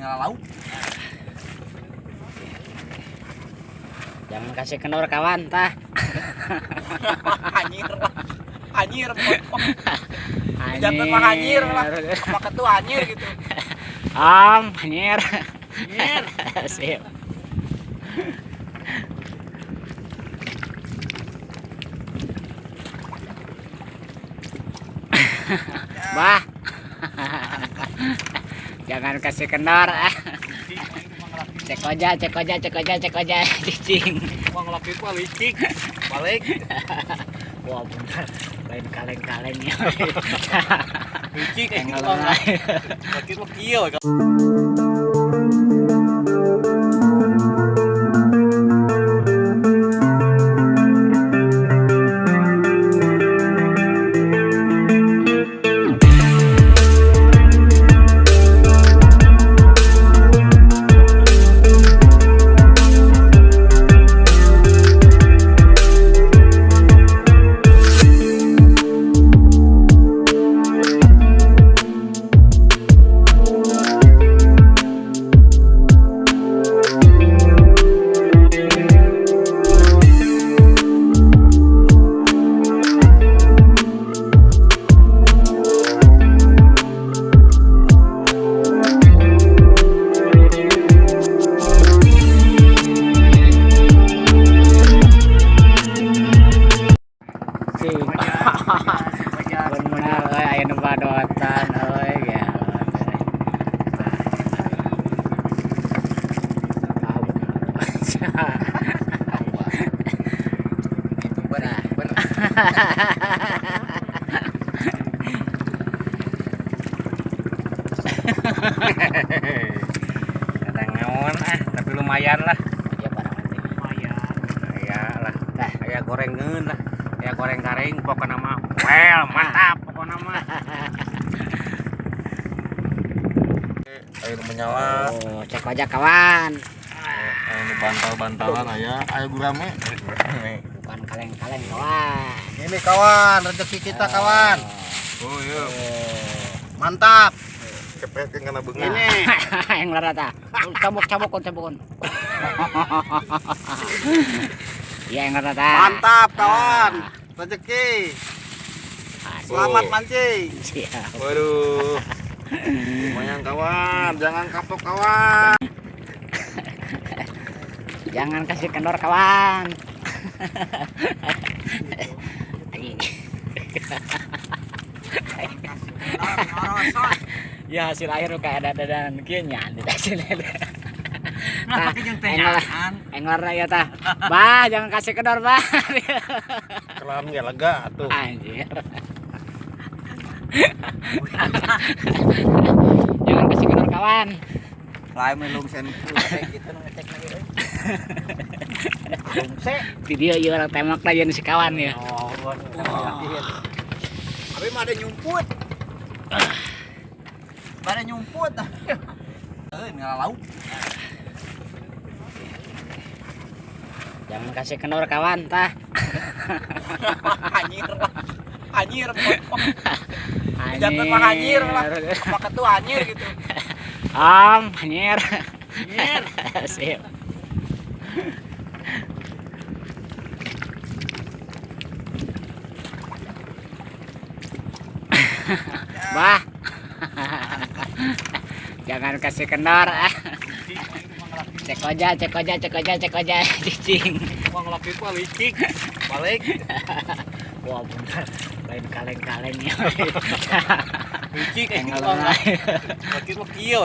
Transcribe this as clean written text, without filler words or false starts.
Ngala lauk. Jangan kasih kendor kawan tah. Anjir lah. Anjir. Jangan mah anjir lah. Apa ketua anjir gitu. Om, anjir. Anjir. Sip. Bah. Jangan kasih kendor. Cek aja, cek aja, cek aja, cek aja, cicing. Uang laki mah licik. Balik. Wah, bener. Lain kaleng-kalengnya. Licik Engel. uang laki mah kieu. Cing. Bener euy, aya nu badotan euy ya. Ah, bener. YouTuber, YouTuber. Kadang naon ah, tapi lumayan lah. Ya barang penting. Lumayan. Aya lah. Tah. Aya gorengeun lah. Aya goreng garing pokokna mah. Well, mantap pokokna mah. Air menyala. Oh, cek aja kawan. Ayo nu bantal-bantalan aya, aya gurame. Bukan kaleng-kaleng kawan. Ini kawan, rezeki kita kawan. Oh iya, Mantap. kepet kana beungeut. Ini Yang rata. Cabok cabokon cabokon. Iya yang rata. mantap kawan. Rezeki. Selamat mancing. Siap. Waduh. Lumayan kawan, jangan kapok kawan. Jangan kasih kendor kawan. Anjing. Ya hasil akhir kayak ada dan kieu nya di hasil. Nah, pakai jeung teh nyaan. Englar ya tah. Bah, jangan kasih kendor, bah. Kelam ya lega atuh. Anjir. Jangan kasih kendor kawan. Lain mah lungsen gitu nu ngecek lagi euy. Lungse. Video ieu orang tembak lah si kawan ya. Oh, Abi mah ada nyumput. Ada nyumput. Euy, ngala lauk. Jangan kasih kendor kawan tah. Anjir lah. Anjir. Jangan mah anjir lah. Apa ketua anjir gitu. Om, anjir. Anjir. Sip. Bah. Jangan kasih kendor. Cek aja, cek aja, cek aja, cek aja, cicing. Uang laki mah licik. Balik. Wah, bener. Lain kaleng-kalengnya. Licik Engel. uang laki mah kieu.